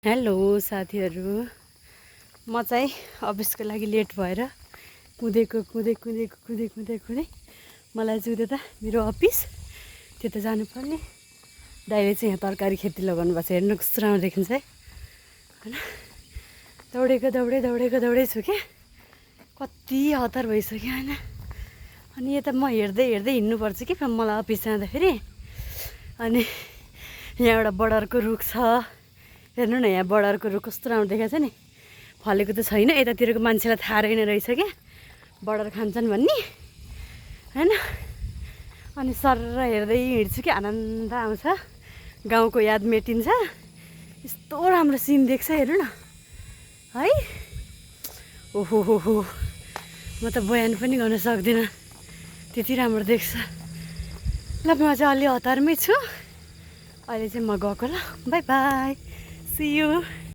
Hello साथीहरू, म चाहिँ अफिसको लागि लेट भएर कुदेँ मलाई चाहिँ उता मेरो अफिस त्यता जानुपर्ने। दाइले चाहिँ यहाँ तरकारी खेती लगाउनु भएको छ, हेर्नु कस्तो राम्रो देखिन्छ है हैन। दौडेको छु क्या, कति हतार भइसक्यो हैन। अनि यता म हेर्दै हिँड्नुपर्छ कि मलाई अफिस जाँदाखेरि। अनि यहाँ एउटा बडरको रुख छ, हेर्नु न, यहाँ बडरको रुख कस्तो राम्रो देखाएको छ नि। फलेको त छैन, यतातिरको मान्छेलाई थाहा रहेन रहेछ क्या बडर खान्छन् भन्ने हैन। अनि सरर हेर्दै हिँड्छु कि आनन्द आउँछ, गाउँको याद मेटिन्छ। यस्तो राम्रो सिन देख्छ, हेर्नु न है। ओहो हो हो, म त बयान पनि गर्न सक्दिनँ, त्यति राम्रो देख्छ। ल म चाहिँ अलि हतारमै छु, अहिले चाहिँ म गएको। ल बाई बाई, सी यू।